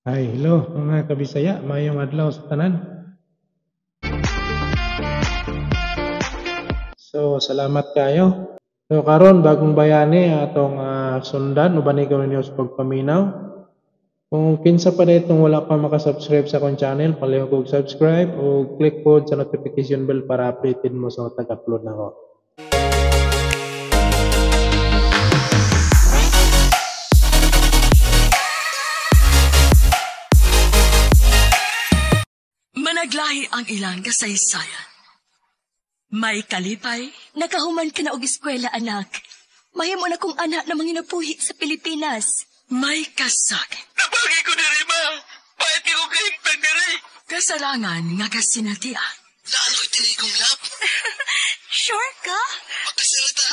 Hi, hello mga kabisaya, maayong adlaw sa tanan. So, salamat kayo. So, karon bagong bayani atong sundan uban ikaw ninyo sa pagpaminaw. Kung kinsa pa itong wala pa makasubscribe sa akong channel, palihog og subscribe o click po sa notification bell para updated mo sa tag-upload nako. Managlahi ang ilang kasaysayan. May kalipay. Nakahuman ka na og eskwela, anak. Mahimo na kong anak na manginabuhi sa Pilipinas. May kasakit. Nabagi ko diri, ma. Pahit ko kahimtang diri. Kasarangan nga kasinatian. Lalo'y tinay kong lap. Sure ka? Pagkasalita.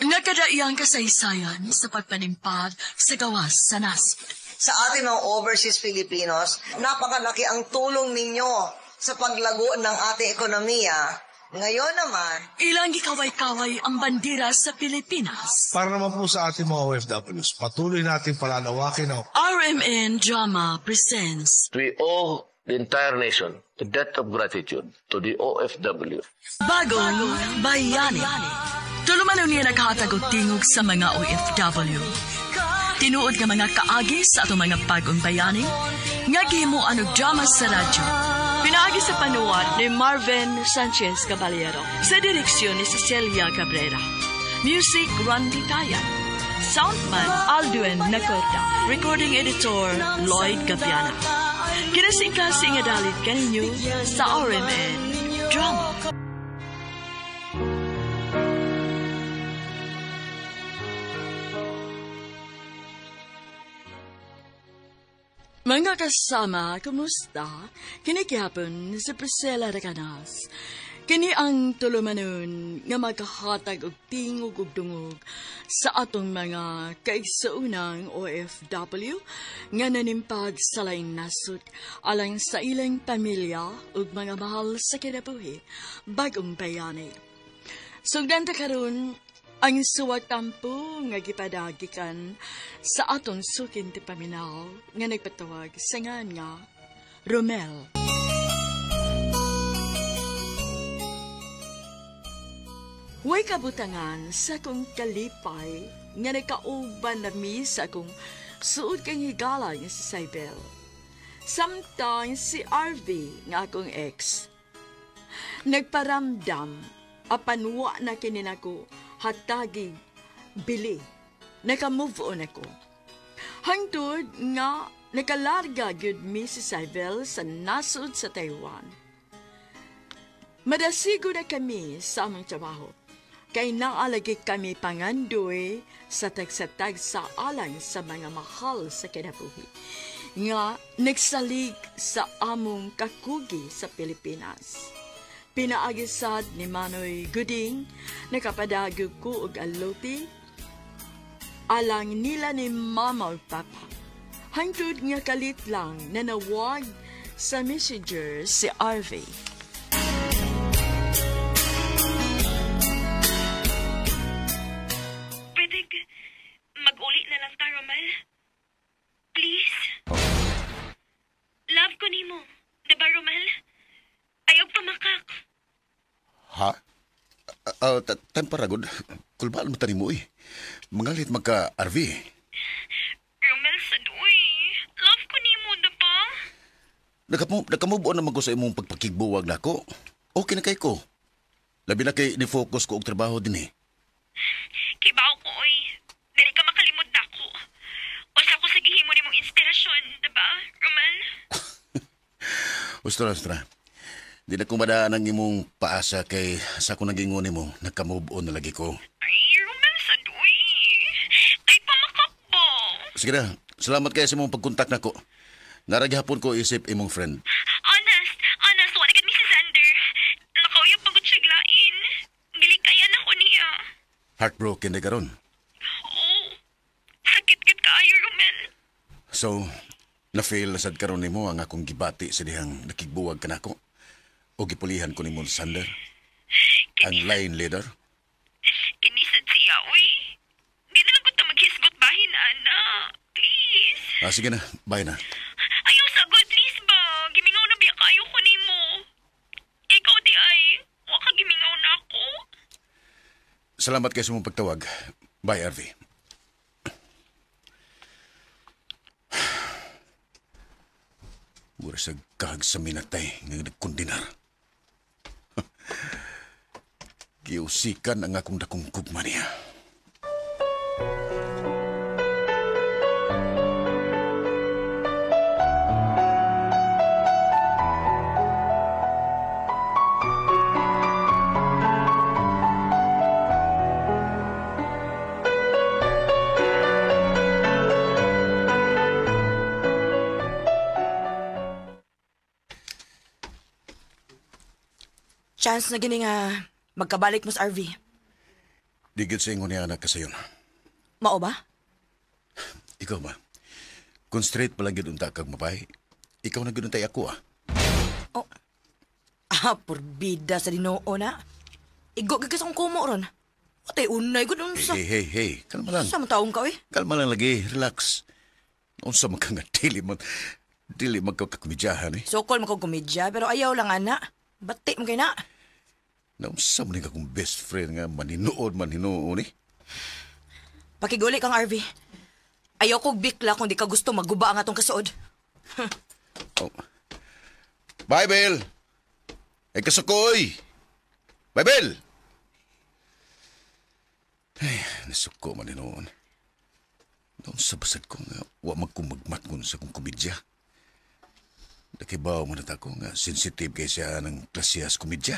Nakadaiyang kasaysayan sa pagpanimpag sa gawas sa nasod. Sa ating mga overseas Filipinos, napakalaki ang tulong ninyo sa paglago ng ating ekonomiya. Ngayon naman, ilang gikaway-kaway ang bandera sa Pilipinas. Para naman po sa ating mga OFWs, patuloy natin palalawakin ang RMN Drama presents We owe the entire nation the debt of gratitude to the OFW. Bagong Bayani. Tulumanon niya naghatag og tingog sa mga OFW. Tinuod nga mga kaagi sa atong mga bagong bayani, nga gihimuan og drama sa radyo. Pinaagi sa panuwat ni Marvin Sanchez Caballero, sa direksyon ni Cecilia Cabrera. Music, Randy Tayan. Soundman, Aldwin Nacorda. Recording editor, Lloyd Gabiana. Kinasingkasing nga dalit kaninyo sa RMN Drama. Mga kasama, kumusta? Kini gihapon si Priscilla Recanas. Kini ang tulumanon nga maghahatag og tingog ug dungog sa atong mga kaigsuonang OFW nga nanimpag sa laing nasod alang sa ilang pamilya ug mga mahal sa kinabuhi, bagong bayani. Sugdan ta karon ang suwat tampo nga gipadagikan sa atong sukin ti paminaw nga nagpatawag sa ngan nga Romel. Way kabutangan sa akong kalipay nga nakauban nami sa akong suod kang higala nga si Cybel. Samtang si RV nga akong ex. Nagparamdam apan wa na kini nako hatagi bili. Naka-move on ako. Hangtod nga nakalarga gyud mi si Cybel sa nasod sa Taiwan. Madasigo na kami sa among trabaho. Kay naalagi kami pangandoy sa tagsa-tagsa alang sa mga mahal sa kinabuhi nga nagsalig sa among kakugi sa Pilipinas. Pinaagisad ni Manoy Gooding, nakapadagyo ko og aluti, alang nila ni Mama ug Papa. Hangtod nga kalit lang nanawag sa messenger si RV. Pwede mag-uli na lang ta, Romel? Please? Love ko nimo. Diba, Romel? Ayaw pamakak. Ha? Time para gud. Kulbaan mo tani mo eh. Mangalit magka RV. Romel, sadoy. Love ko nimo, diba? Nakamubuan naman ko sa imong pagpakigbuwag nako. Okay na kay ko. Labi na kay ni-focus ko og trabaho din eh. Kibaw ko, oy. Dili ka makalimod nako. Usa ko sa gihimo nimong inspirasyon, diba, Romel? Ustra, ustra. Di na kumadaan ang imong paasa kay sa akong nagingon nimo, nakamove on na lagi ko. Ay, Romel, sadoy. Ay, pamakak ba? Sige na, salamat kay sa imong pagkontak nako. Naraghapon ko isip imong friend. Honest, honest, wala kami si Xander. Nakauyab pagod siya glain. Gilikayan ako niya. Heartbroken na karon. Oo. Sakit-kit kaayo, Romel. So, na-fail na sad karon nimo ang akong gibati sa dihang nakigbuwag ka nako. O gipulihan ko ni Mon Sander, ang line leader. Kinisad siya, uy. Di na lang ko ta maghisgot bahin, ana. Please. Sige na, bye na. Ayaw Salamat kayo sa mong pagtawag. Bye, RV. Mura sa kahag sa minatay nga nagkundinar. Giusikan ang akong dakong kugma niya. Chance na gini nga magkabalik mo sa RV. Di gid sa ingon niya anak kasayon. Mao ba? Ikaw ba? Kung straight pa lang gid unta kag mabay, ikaw na gid untay ako ah. Oh. Ah, purbida sa Ginoo na. Igo gid ka sa akong kumo ron. Atay unay gud unsa. Hey, hey, hey, kalma lang. Sa man taong ka oy? Kalma lang lagi, relax. Unsa man ka nga dili man dili magkakakomedyahan eh. Sokol man kog komedya pero ayaw lang ana. Bati mo kay na. Naunsa man akong best friend nga maninuod man hinuon eh. Pakiguli kang RV. Ayaw kog bikla kung di ka gusto maguba ang atong kasuod. Oh. Bye, Bel! Ay kasukoy! Bye, Bel! Ay, nasuko man hinuon. Naunsa basad ko nga wa magkumagmatngon sa kong komedya. Nakibaw mo na ta ko nga sensitive kay siya ng klasiyas komedya.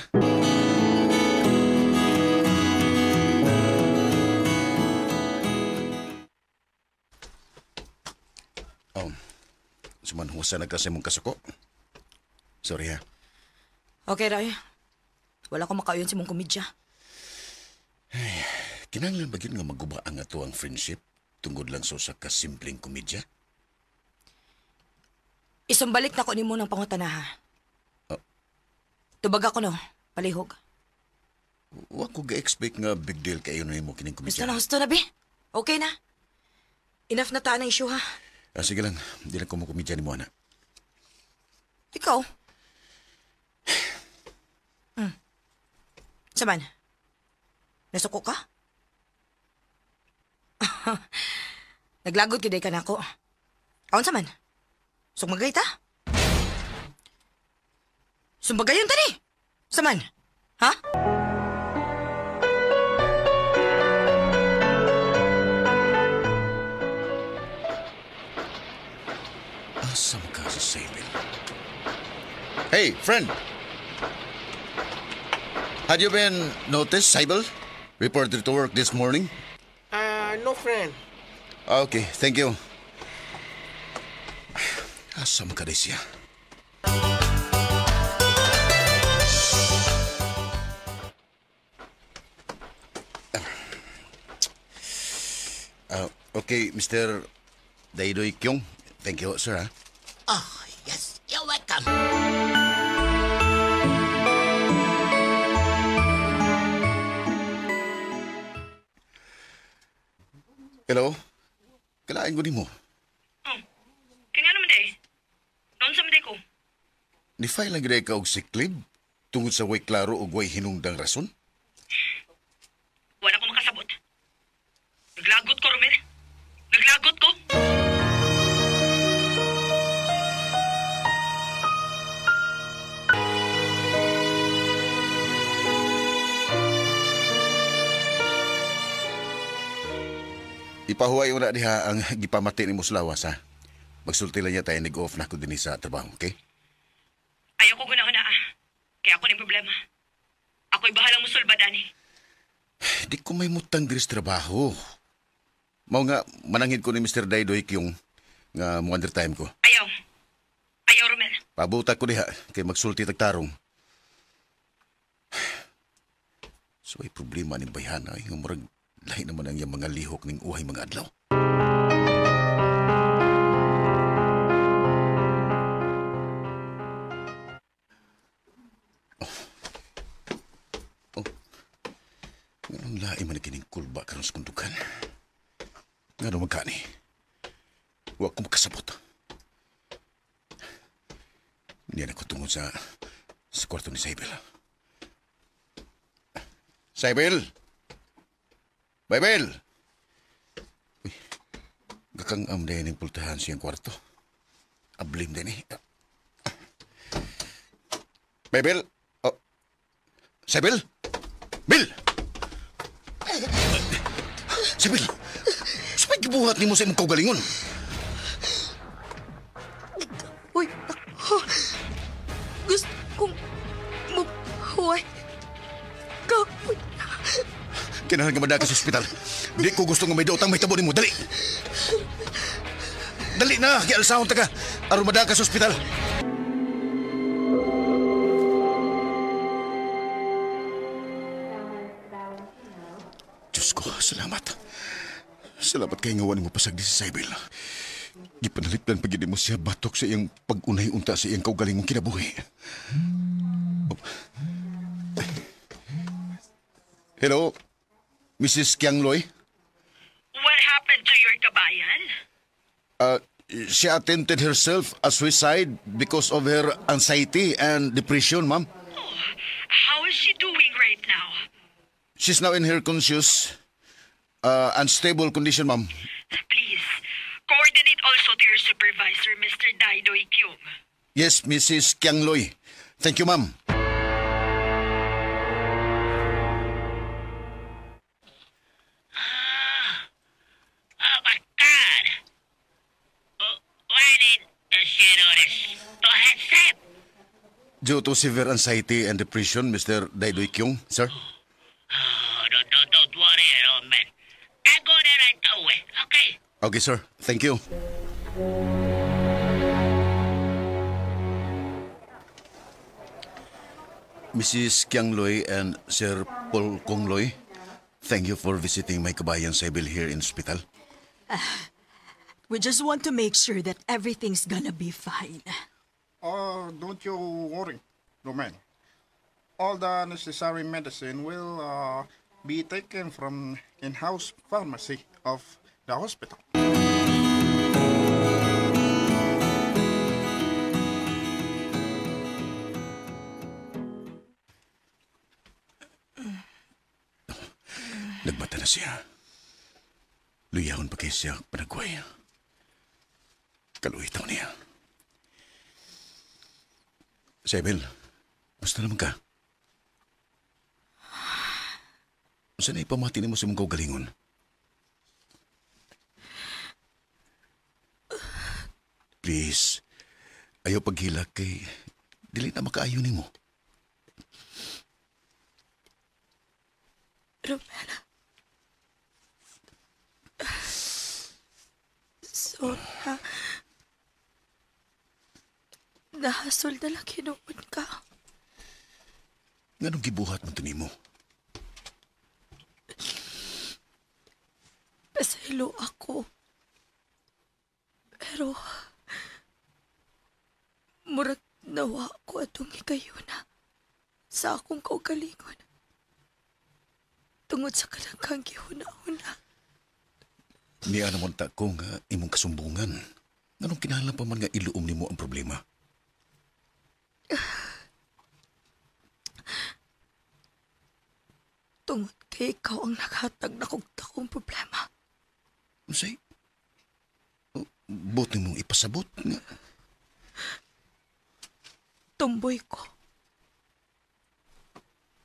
Oh, sumanhusa na kasi mong kasuko. Sorry ha. Okay, Ray. Wala ko makauyon sa mong komedya. Ay, kinahanglan ba yun nga maguba ang ato ang friendship tungod lang sa usa ka simpleng komedya? Isumbalik na ko nimo ng pangutana ha. Oh. Tubag ako no, palihog. Wa ko ga-expect nga big deal kayo na mo kining komedya. Gusto na, gusto na, bi. Okay na. Enough na ta ng issue ha. Ah, sige lang, di lang ko mo komedya ni mo, ana. Ikaw? Saman? Nasuko ka? Naglagot gyud ka nako. Aon saman? Sumagay ta? Sumbagayon tani! Saman? Ha? Asam ka si Sabel? Hey, friend! Had you been noticed, Sabel? Reported to work this morning? No, friend. Okay, thank you. Asam ka di siya? Okay, Mr. Daidoy Kyung. Thank you, sir. Ha? Oh, yes. You're welcome. Hello? Kalain ko ni mo. Oh, kaya nga naman day. Noon sa man day ko. Ni-file lang gid ka og sick leave tungod sa way klaro og way hinungdang rason? Wala ko makasabot. Naglagot ko, Romel. Naglagot ko. Ipahuway una diha ang gipamati ni Muslawas, ha? Magsulti lang niya tayo, nag-off na ako din sa trabaho, okay? Ayaw ko gunahon na, ah. Kaya ako ng problema. Ako'y bahalang musulbad, ani. Di ko may mutang diri sa trabaho. Mao nga, manangin ko ni Mr. Daidoy Kyung nga mo undertime ko. Ayaw. Ayaw, Romel. Pabuta ko diha, kay magsulti tagtarong. So ay problema ni Bayhana, ay nga murag lahi naman ang iyang mga lihok ning uhay mga adlaw. Oh. Oh. Nganong lahi man kining kulba karon sa kundukan? Ngano magkani? Wa ko makasabot. Niya na ko tungod sa kwarto ni Saibel. Saibel! Bible! Uy, gakang-am din yung pultahan siyang kwarto. Ablim din eh. Bible! Oh. Sybil? Bill! Sybil! Sabay gibuhat nimo sa imong kaugalingon. Uy, ako. Gusto kong mabuhay. Kapoy na. Kinahanglan ka madaka sa ospital. Di ko gusto nga may daotang mahitabo nimo. Dali! Dali na! Gialsahon ta ka. Aron madaka sa ospital. Diyos ko, salamat. Salamat kay nga wala mo pasagdi si Sybil. Gipanalipdan pa gid mo siya batok sa iyang pag-unay-unta sa iyang kaugalingong kinabuhi. Oh. Hello, Mrs. Kiang Loy? What happened to your kabayan? She attempted herself a suicide because of her anxiety and depression, ma'am. Oh, how is she doing right now? She's now in her conscious and stable condition, ma'am. Please, coordinate also to your supervisor, Mr. Daidoy Kyung. Yes, Mrs. Kiang Loy. Thank you, ma'am. Oh my God! Why did she do this to herself? Due to severe anxiety and depression, Mr. Daidoy Kyung, sir. Oh, don't worry, old man. I go there right away, okay? Okay, sir. Thank you. Mrs. Kiang Loy and Sir Paul Kong Loy, thank you for visiting my kabayan Sybil here in hospital. We just want to make sure that everything's gonna be fine. Oh, don't you worry, Romel. All the necessary medicine will be taken from in-house pharmacy of the hospital. Nagbata na siya. Luyahon pa kay siya panagway. Kaluhitaw niya. Sybil, basta naman ka. Saan na ipamati nimo sa imong kaugalingon? Please, ayaw paghilak kay dili na makaayo nimo. Romel. Sorry, ha? Nahasol na lang hinuon ka. Nganong gibuhat mo to nimo? Pasaylo ako. Pero, murag nawa ko atong higayuna sa akong kaugalingon. Tungod sa kadaghang gihuna-huna. Niya naman ta ko nga imong kasumbungan. Nganong kinahanglan pa man nga iluom nimo ang problema? Tungod kay ikaw ang naghatag na kog dakong problema. Unsay? Buti mong ipasabot nga. Tumboy ko.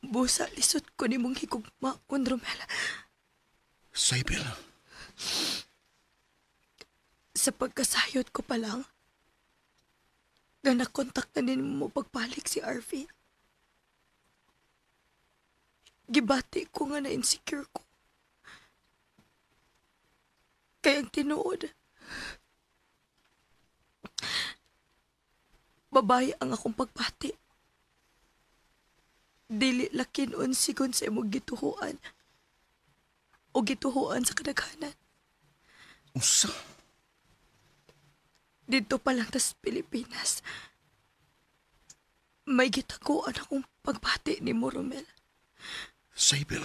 Busa lisod ko nimong higugmaon, Romel. Sybil. Sa pagkasayod ko pa lang, na nakontak na din mo pagbalik si Arvin. Gibati ko nga na-insecure ko. Kaya ang tinuod, babae ang akong pagbati. Dili lakinon sigon sa imong gituhuan o gituhuan sa kadaghanan. Usa? Dito pa lang tas Pilipinas, may gitaguan akong pagbati ni mo, Romel. Sybil.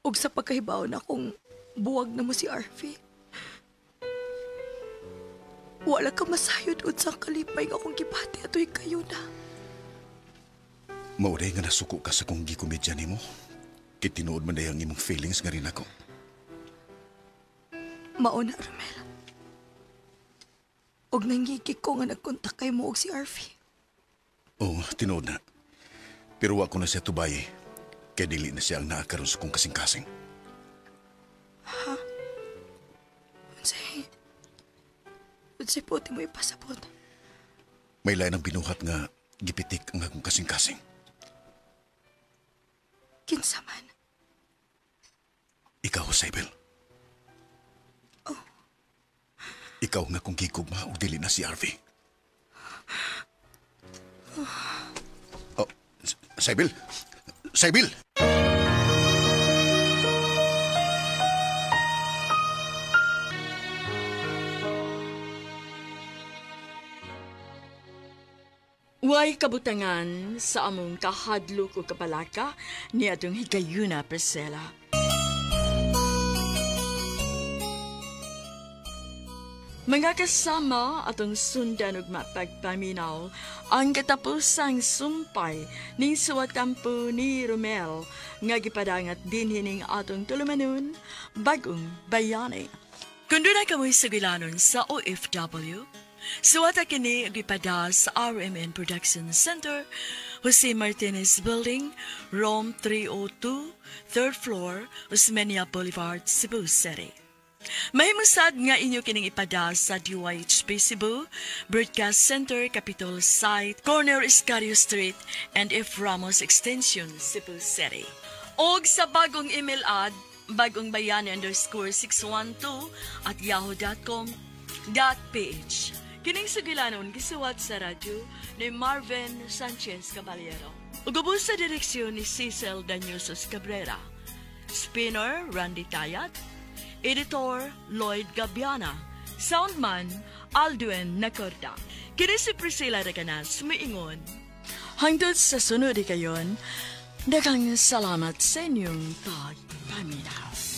Ug sa pagkahibaw na kung buwag na mo si Arvin, wala ka masayod unsang kalipay nga akong gibati atoy kayo na. Mauray nga nasuko ka sa kong gikomedya nimo. Kay tinuod man ang imong feelings nga rin ako. Mauna, Romel. Og nangigig ko nga nagkontak kay mo og si Arvie. Oo, tinuod na. Pero wa ko na siya tubayi. Kay dili na siya ang naakaroon sa kong kasing-kasing. Ha? Unsay? Unsay po mo ipasabot? May lain ang binuhat nga gipitik ang akong kasing-kasing. Kinsa man? Ikaw, Sybil. Oh. Ikaw nga kung gigugma o dili na si Arvie. Oh, Sybil! Sybil! Way kabutangan sa among kahadlok o kapalaka ni atong higayuna, Priscilla. Mga kasama atong sundan ug mapagpaminaw ang katapusang sumpay ning suwatampo ni Romel nga gipadangat dinhi ning atong tulumanon Bagong Bayani. Kung doon na kamoy sugilanon sa OFW, suwata kini ug ipada sa RMN Production Center, Jose Martinez Building, Room 302, 3rd floor, Osmeña Boulevard, Cebu City. Mahimusad nga inyo kining ipada sa DYHP Cebu, Broadcast Center, Capitol Site, Corner Escario Street, and F. Ramos Extension, Cebu City. Og sa bagong email ad, bagongbayani_612@yahoo.com.ph. Kining sugilanon gisuwat sa radyo ni Marvin Sanchez Caballero. Ug ubos sa direksyon ni Cecil Danyusos Cabrera. Spinner Randy Tayat. Editor Lloyd Gabiana. Soundman Aldwin Nacorda. Kini si Priscilla Recanas miingon. Hangtod sa sunod kayon, daghang salamat sa inyong pagpaminaw.